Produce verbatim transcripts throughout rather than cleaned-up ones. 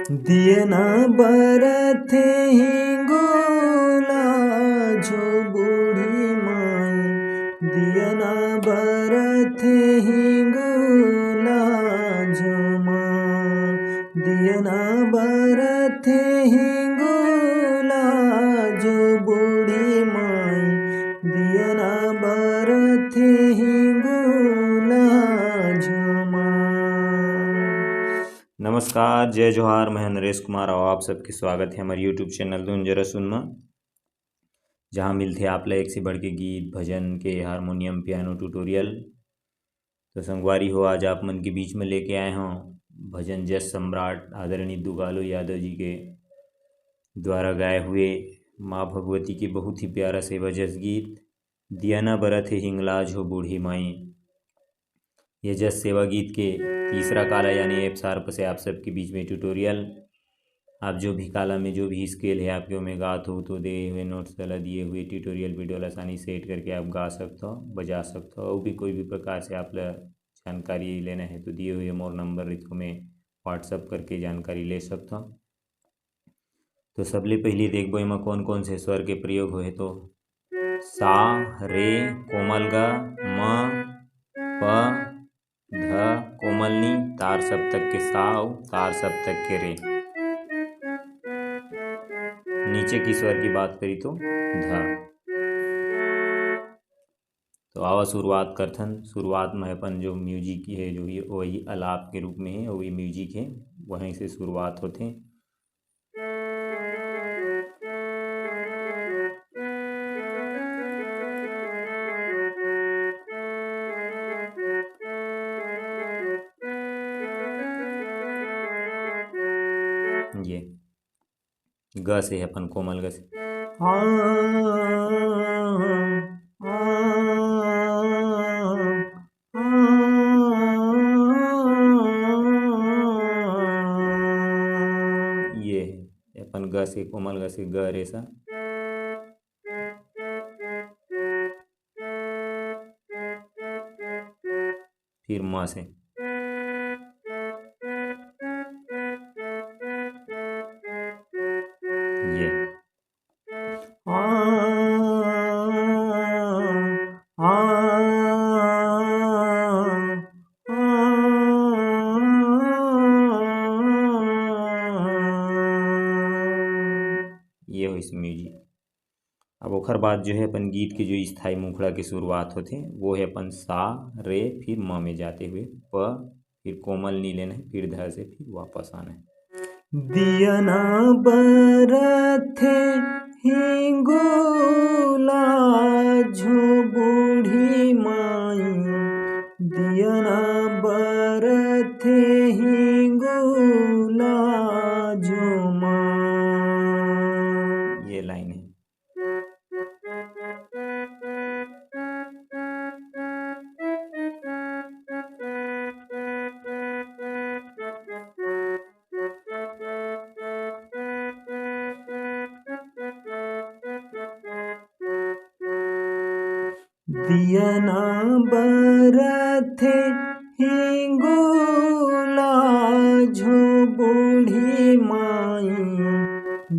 दियना बरत हे हिंगोला जो बूढ़ी माई, दियना बरत हे हिंगोला जो माँ, दियना बरत हे हिंगोला जो बूढ़ी माई, दियना बरत हे हिंगोला जो माँ। नमस्कार, जय जोहार, मैं नरेश कुमार और आप सबके स्वागत है हमारे YouTube चैनल धुन जरा सुन मा, जहाँ मिलथे आप ला एक से बढ़ के गीत, भजन के हारमोनियम, पियानो ट्यूटोरियल। तो संगवारी हो, आज आप मन के बीच में लेके आए हूँ भजन जस सम्राट आदरणीय दुगालू यादव जी के द्वारा गाए हुए माँ भगवती के बहुत ही प्यारा सेवा जस गीत, दियना बरत हे हिंगला जो बूढ़ी माई। ये जस सेवा गीत के तीसरा काला यानी एफ शार्प से आप सबके बीच में ट्यूटोरियल। आप जो भी काला में जो भी स्केल है आपके, ओमे गात हो तो दे हुए नोट्स वाला दिए हुए ट्यूटोरियल वीडियो ला आसानी सेट करके आप गा सकते हो, बजा सकते हो। और भी कोई भी प्रकार से आप ला जानकारी लेना है तो दिए हुए मोर नंबर रिथो में WhatsApp करके जानकारी ले सकते हो। तो सबले पहले देखबो एमा कौन कौन से स्वर के प्रयोग होए, तो सा, रे, कोमल ग, म, प, ध, कोमल नी, तार सप्तक के सा अउ तार सप्तक के रे। नीचे की स्वर की बात करी तो ध। तो आवा शुरुआत करथन। शुरुआत में अपन जो म्यूजिक है, जो ये वही अलाप के रूप में है, वही म्यूजिक है, वहीं से शुरुआत होथे। ये ग से है अपन कोमल ग से। हाँ, हाँ, हाँ। ये है अपन ग से, कोमल ग से, ग रे सा। फिर म से। ये। आ, आ, आ। ये होइस म्यूजिक। अब ओखर बाद जो है अपन गीत के जो स्थाई मुखड़ा के शुरुआत होथे, वो है अपन सा, रे, फिर म में जाते हुए प, फिर कोमल नी लेना है, फिर ध से फिर वापस आना है। दियना बरत हे हिंगोला जो बूढ़ी माई, दियना बरत हे हिंगोला जो माँ। ये लाइन है। दियना बरत हे हिंगोला जो बूढ़ी माई,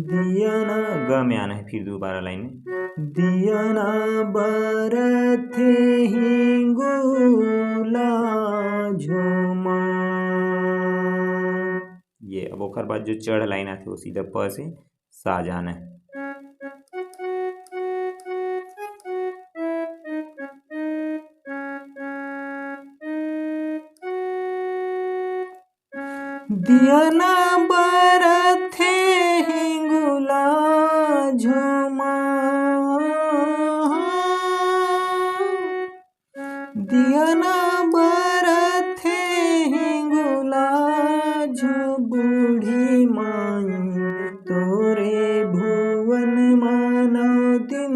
दियना, ग में आना है, फिर दोबारा लाइन में, दियना बरत हे हिंगोला जो माँ। ये अब ओकर बाद जो चढ़ लाइन आथे, वो सीधा प से सा जाना है। दियना बरत हे हिंगोला जो माँ, दियना बरत हे हिंगोला जो बूढ़ी माई, तोरे भुवन मा नौ दिन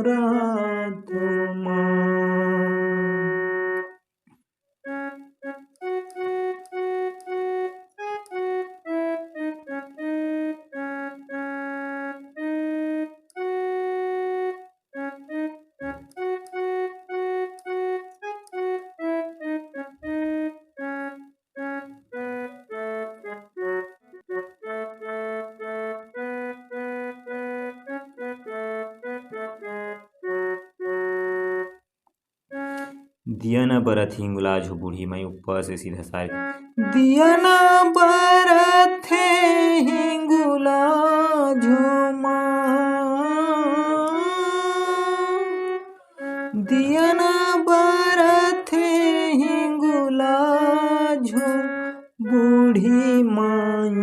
रात माँ। दिया ना बरत हिंगुला झो बूढ़ी माई, ऊपर से सीधा सारे। दिया ना बरत हे हिंगुला झो माँ। दिया ना बरत हे हिंगुला झो बूढ़ी माई।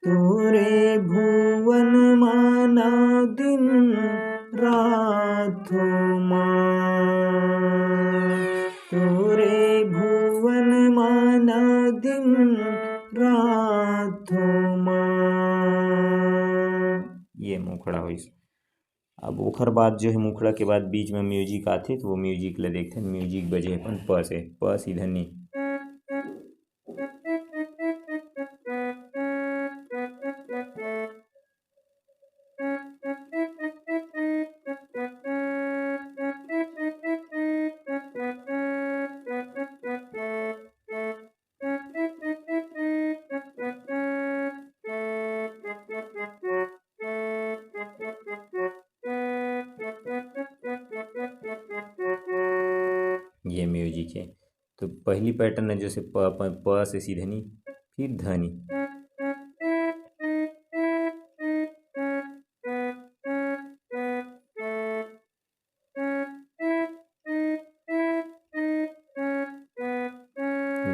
तोरे भुवन मा नौ दिन रात हो माँ। तोरे भुवन मा नौ दिन रात हो माँ। ये मुखड़ा होइस। अब ओखर बाद जो है, मुखड़ा के बाद बीच में म्यूजिक आथे, तो वो म्यूजिक ला देखथन। म्यूजिक बजे अपन प से, प सीधा नी। ये म्यूजिक है। तो पहली पैटर्न है, जैसे प, प, प से सीधे नी, फिर धनी।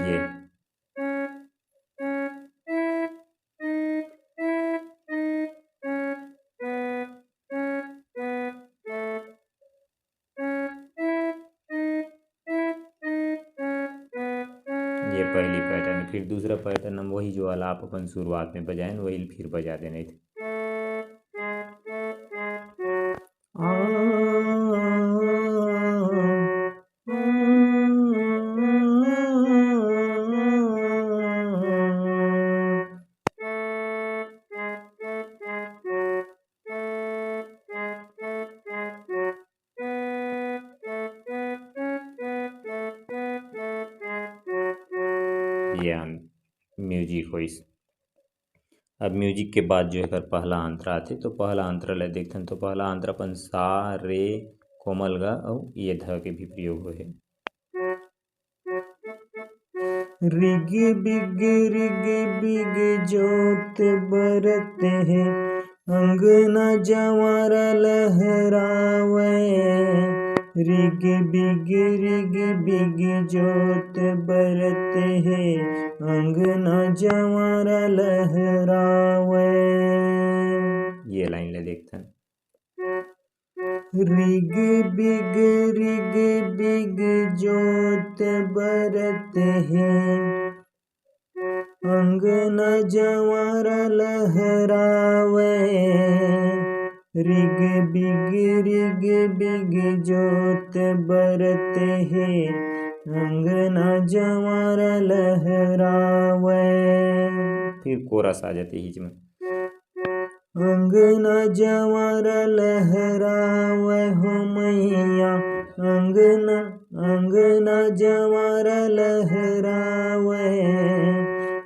ये। ये पहली पैटर्न। फिर दूसरा पैटर्न हम वही जो आलाप अपन शुरुआत में बजाएन, वही फिर बजा देना। ये म्यूजिक होइस। अब म्यूजिक के बाद जो एकर पहला अंतरा आथे, तो पहला अंतरा ले देखथन। तो पहला अंतरा अपन सा, रे, कोमल ग अउ ये ध के भी प्रयोग होय हे। रिग बिग रिग बिग जोत बरत हे, अंगना जंवारा लहरावय। रिग बिग रिग बिग जोत बरत हे, अंगना जंवारा लहरावय। ये लाइन ले देखथन। रिग बिग रिग बिग जोत बरत हे, अंगना जंवारा लहरावय। रिग बिग रिग बिग जोत बरत हे, अंगना जंवारा लहरावय। फिर कोरस आ जाथे इही में। अंगना जंवारा लहरावय हो मैया, अंगना, अंगना जंवारा लहरावय।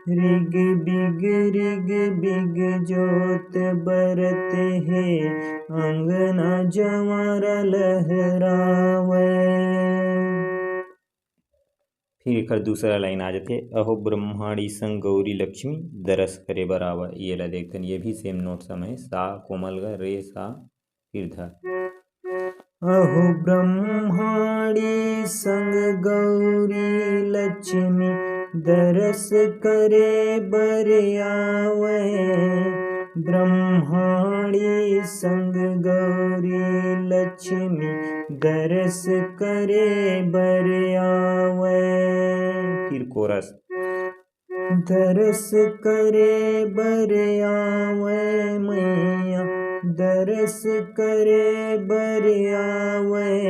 रिग बिग रिग बिग जोत बरत हे, अंगना जंवारा लहरावय। फिर एकर दूसरा लाइन आ जाथे, अहो ब्रह्माणी संग गौरी लक्ष्मी दरस करे बर आवय। ये ला देखथन, ये भी सेम नोट सम हे, सा कोमल ग, रे सा, फिर ध। अहो ब्रह्माणी संग गौरी लक्ष्मी दरस करे बर आवय। ब्रह्माणी संग गौरी लक्ष्मी दरस करे बर आवय। फिर कोरस। दरस करे बर आवय मैया, दरस करे बर आवय।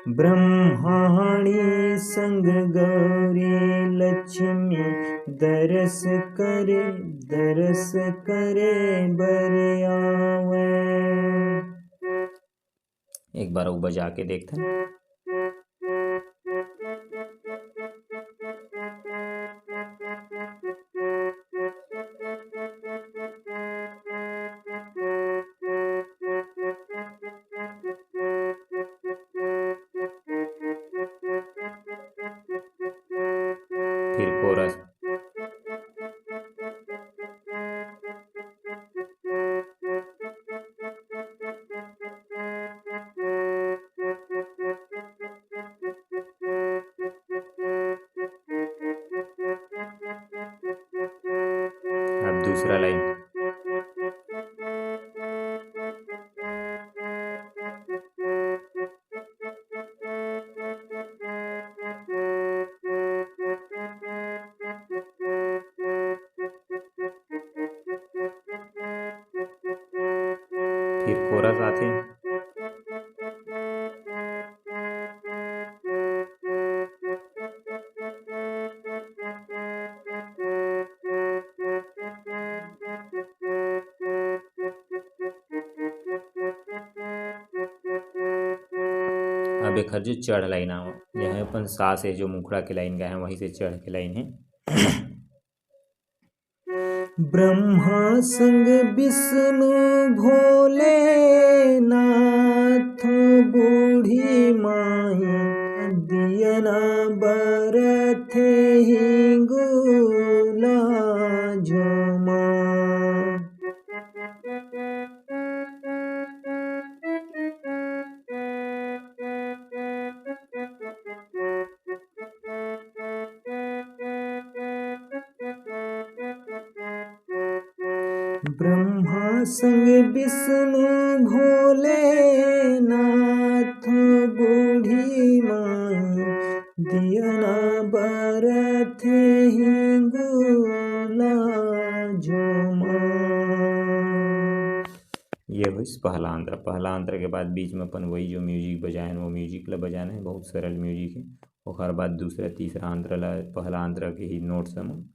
ब्रह्माणी संग गौरी लक्ष्मी दरस करे, दरस करे बर आवय। एक बार अउ बजा के देखथन। फिर कोरस। अब दूसरा लाइन। फिर कोरस आथे। अब एखर जो चढ़ लाइन आवा, यहाँ अपन सा से जो मुखड़ा के लाइन गाए हैं, वहीं से चढ़ के लाइन है। ब्रह्मा संग विष्णु भोलेनाथ, बूढ़ी माई दियना बरथे हिंगुला झोमा। ब्रह्मा संग विष्णु भोलेनाथ, बूढ़ी माई दियना बरथे हिंगुला झोमा। ये होइस पहला अंतरा। पहला अंतरा के बाद बीच में अपन वही जो म्यूजिक बजाए हैं, वो म्यूजिक ला बजाना है, बहुत सरल म्यूजिक है। ओकर बाद दूसरा, तीसरा अंतरा ला पहला अंतरा के ही नोट्स में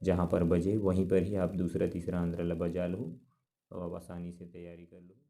जहाँ पर बजे, वहीं पर ही आप दूसरा, तीसरा अंतरा ला बजा लो, तो आप आसानी से तैयारी कर लो।